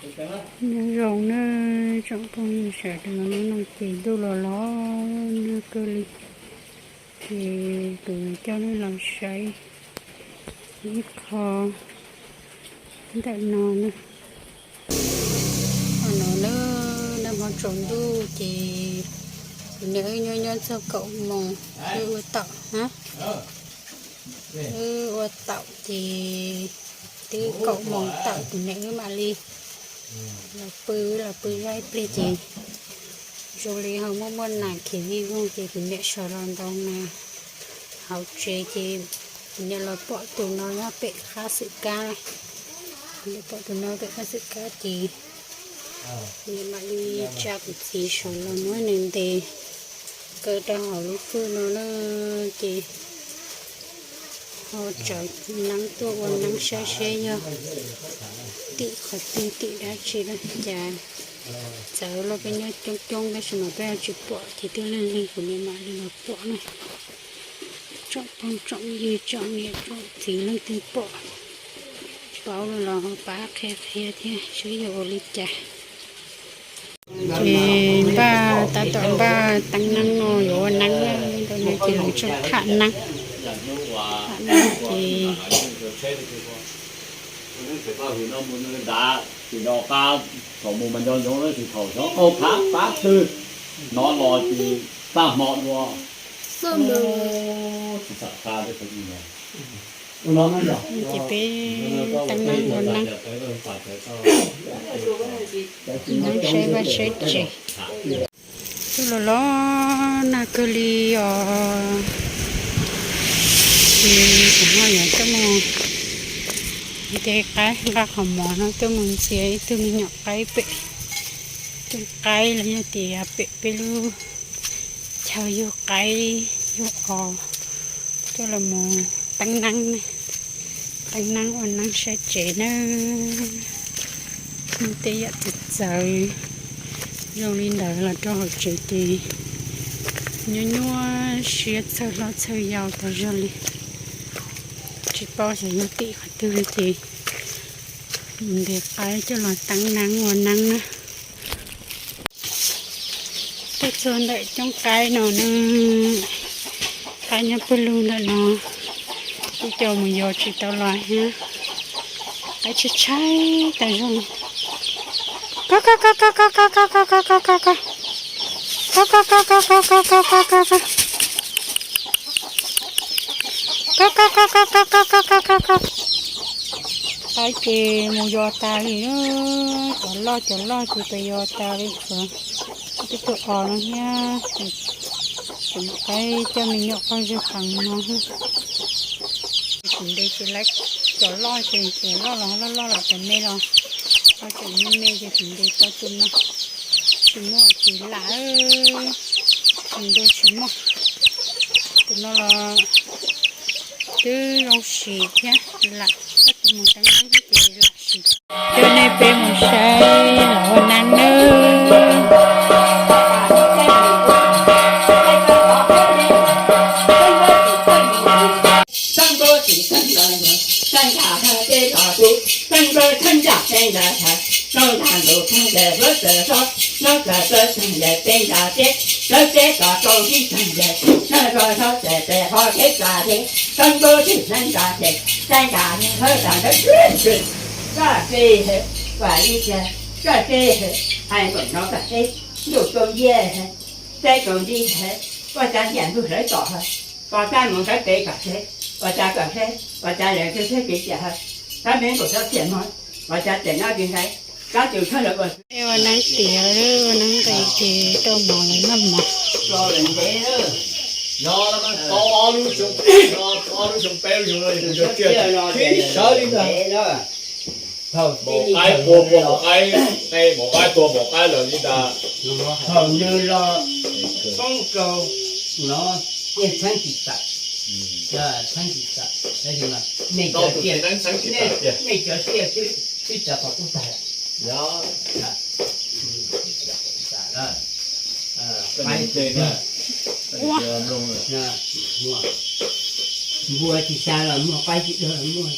Nyob zoo na tsoom phooj ywg sawv daws, hnub no ces ntuj los los nag kawg li, ces kuv coj nej los saib ib qho ntawm no na. Qhov no na, nag hmo tsaus ntuj ces kuv niam wb nyob nyob txog kaum moos wb ua taum na. Wb ua taum ces twb kaum moos tawm kuv niam wb mam li los pw, los pw zog ib pliag ces zoo li ho muaj muaj nas khiav vij voog ces kuv niam sawv los ntaus nas hauv tsev ces kuv niam los pom tus no nyob pem qab xwm kab. Kuv niam pom tus no pem qab xwm kab ces kuv niam mam li tsa kuv txiv sawv los muab nws ntes kaw rau hauv lub fwj no na. Ces ho tsawv neeb tuaj ua neeb saib seb yog tim qhov twg tim dab tsi los cas. Txawv los peb nyob coob coob tab sis mas peb ho tsis pom ces twb leeg leeg kuv niam mam li los pom na. Tsoom phooj tsoom ywg tsoom niam tsoom txiv leej twg pom paub los ho pab qhia qhia thiab seb yog ua li cas. Ces npaj tab tom npaj teeb neeb no yuav ua neeb na, ntawm no ces lawv tseem tham neeb. Tham neeb ces ces peb teeb neeb ua neeb, neeb saib vaj saib tsev. Twb los los nag kawg li os. Ces kuv ho yuav tuaj mus nte qaib, nqa qhov mov no tuaj mus ntxias ib tug me nyuam qaib pem, tus qaib los yog tias pem peb lub chaw yug qaib yug os, tuaj los mus teeb neeb, teeb neeb ua neeb saib tsev nawb. Muaj tej yam txawv txawv zoo li ntawd los rau hauv tsev ces nyuaj nyuaj siab txhawj hlob txhawj yau tas zog li. Tsis paub xyov yog tim qhov twg li ces ntes qaib coj los teeb neeb ua neeb na. Tuaj txog ntawm coob qaib no na, qaib nyob pawg lug ntawm no, ib co mus yos tsis tau los thiab. Qaib tshaib tshaib tas zog. Qaib ces mus yos tas li, cov loj cov loj ces pas yos tas li, tshuav tej tug os no thiab. Ces qaib coj me nyuam qoj zog qees no. Kuv ntes ces lawv cov loj ces cov loj los loj loj los cov me los ho tseem me me ces kuv ntes tau tus no. Tsis muaj ces lam, kuv ntes tsis muaj. Tus no los twb zoo sim thiab, lam coj tus mus teeb neeb thiab ces lam sim. Coj nej peb mus saib los ua neeb nawb. Koj seb, koj seb, hais npaum no koj seb, ntuj tsaus nti, saib tsaus nti, ua cas ntiaj ntug hlawv tom, ua cas mus sawv pem kom seb, ua cas kom seb, ua cas lawv seb seb kev tiam, sab me nkaum sab tiam no, ua cas tiam no tsis ntshai, kab tus thawj lawv ua. Ua neeb tiav, ua neeb nqis ces rau mov los noj mov. Ntev, no ob lub xyoo, ob lub xyoo peb lub xyoo no, sawv li ntawd. Maum qaib tua, tua maum qaib, maum qaib tua maum qaib lawm li ntawd. Thaum nws los poob rau no, yeej txheeb tsis tawm, txheeb tsis tawm, nej cov tsiaj, nej cov tsiaj twb tsa qhov kub tag. Npua tsis xa los muaj, qaib tsis dog los muaj.